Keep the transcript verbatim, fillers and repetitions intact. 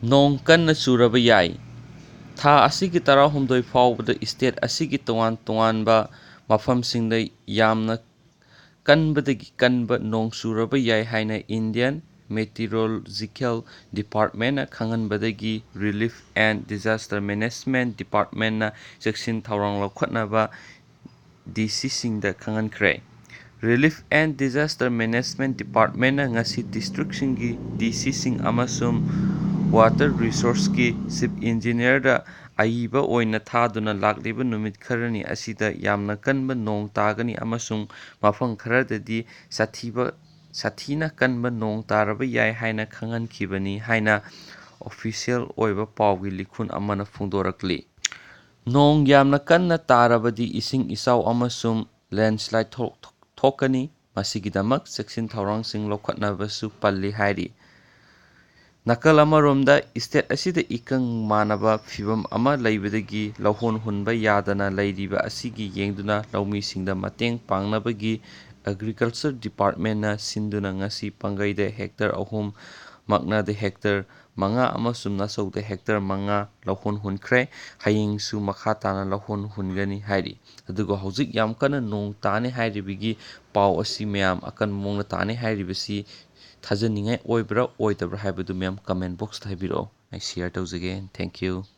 ꯅꯣꯡ ꯀꯟꯅ ꯆꯨꯔꯕ ꯌꯥꯏ꯫ ꯊꯥ ꯑꯁꯤꯒꯤ ꯇꯔꯥꯍꯨꯝꯗꯣꯏ ꯐꯥꯎꯕꯗ state ꯑꯁꯤꯒꯤ ꯇꯣꯉꯥꯟ ꯇꯣꯉꯥꯟꯕ ꯃꯐꯝꯁꯤꯡꯗ ꯌꯥꯝꯅ ꯀꯟꯕꯗꯒꯤ ꯀꯟꯕ ꯅꯣꯡ ꯆꯨꯔꯕ ꯌꯥꯏ ꯍꯥꯏꯅ Indian Meteorological Departmentꯅ ꯈꯪꯍꯟꯕꯗꯒꯤ Relief and Disaster Management Departmentꯅ ꯆꯦꯛꯁꯤꯟ ꯊꯧꯔꯥꯡ ꯂꯧꯈꯠꯅꯕ D Cꯁꯤꯡꯗ ꯈꯪꯍꯟꯈ꯭ꯔꯦ꯫ Relief and Disaster Management Departmentꯅ ꯉꯁꯤ districtꯁꯤꯡꯒꯤ D Cꯁꯤꯡ ꯑꯃꯁꯨꯡ Water Resourceꯀꯤ Chief Engineerꯗ ꯑꯏꯕ ꯑꯣꯏꯅ ꯊꯥꯗꯨꯅ ꯂꯥꯛꯂꯤꯕ ꯅꯨꯃꯤꯠ ꯈꯔꯅꯤ ꯑꯁꯤꯗ ꯌꯥꯝꯅ ꯀꯟꯕ ꯅꯣꯡ ꯇꯥꯒꯅꯤ ꯑꯃꯁꯨꯡ ꯃꯐꯝ ꯈꯔꯗꯗꯤ ꯁꯥꯊꯤꯕ, ꯁꯥꯊꯤꯅ ꯀꯟꯕ ꯅꯣꯡ ꯇꯥꯔꯕ ꯌꯥꯏ ꯍꯥꯏꯅ ꯈꯪꯍꯟꯈꯤꯕꯅꯤ ꯍꯥꯏꯅ official ꯑꯣꯏꯕ ꯄꯥꯎꯒꯤ ꯂꯤꯈꯨꯟ ꯑꯃꯅ ꯐꯣꯡꯗꯣꯔꯛꯂꯤ꯫ ꯅꯣꯡ ꯌꯥꯝꯅ ꯀꯟꯅ ꯇꯥꯔꯕꯗꯤ ꯏꯁꯤꯡ ꯏꯆꯥꯎ ꯑꯃꯁꯨꯡ landslide ꯊꯣꯛ-, ꯊꯣꯛꯀꯅꯤ꯫ ꯃꯁꯤꯒꯤꯗꯃꯛ ꯆꯦꯛꯁꯤꯟ ꯊꯧꯔꯥꯡꯁꯤꯡ ꯂꯧꯈꯠꯅꯕꯁꯨ ꯄꯜꯂꯤ ꯍꯥꯏꯔꯤ꯫ ꯅꯥꯀꯜ ꯑꯃꯔꯣꯝꯗ, state ꯑꯁꯤꯗ ꯏꯀꯪ ꯃꯥꯟꯅꯕ ꯐꯤꯚꯝ ꯑꯃ ꯂꯩꯕꯗꯒꯤ ꯂꯧꯍꯣꯟ ꯍꯨꯟꯕ ꯌꯥꯗꯅ ꯂꯩꯔꯤꯕ ꯑꯁꯤꯒꯤ ꯌꯦꯡꯗꯨꯅ ꯂꯧꯃꯤꯁꯤꯡꯗ ꯃꯇꯦꯡ ꯄꯥꯡꯅꯕꯒꯤ Agriculture Departmentꯅ ꯁꯤꯟꯗꯨꯅ ꯉꯁꯤ ꯄꯥꯡꯒꯩꯗ hectare ꯑꯍꯨꯝ, ꯃꯛꯅꯗ hectare ꯃꯉꯥ ꯑꯃꯁꯨꯡ ꯅꯥꯆꯧꯗ hectare ꯃꯉꯥ ꯂꯧꯍꯣꯟ ꯍꯨꯟꯈ꯭ꯔꯦ꯫ ꯍꯌꯦꯡꯁꯨ ꯃꯈꯥ ꯇꯥꯅ ꯂꯧꯍꯣꯟ ꯍꯨꯟꯒꯅꯤ ꯍꯥꯏꯔꯤ꯫ ꯑꯗꯨꯒ ꯍꯧꯖꯤꯛ ꯌꯥꯝ ꯀꯟꯅ ꯅꯣꯡ ꯇꯥꯅꯤ ꯍꯥꯏꯔꯤꯕꯒꯤ ꯄꯥꯎ ꯑꯁꯤ ꯃꯌꯥꯝ ꯑꯀꯟꯕ ꯃꯑꯣꯡꯗ ꯇꯥꯅꯤ ꯍꯥꯏꯔꯤꯕꯁꯤ ꯊꯥꯖꯅꯤꯡꯉꯥꯏ ꯑꯣꯏꯕ꯭ꯔꯥ ꯑꯣꯏꯗꯕ꯭ꯔꯥ ꯍꯥꯏꯕꯗꯨ ꯃꯌꯥꯝ comment boxꯇ ꯍꯥꯏꯕꯤꯔꯛꯑꯣ꯫ ꯑꯩ share ꯇꯧꯖꯒꯦ꯫ Thank you꯫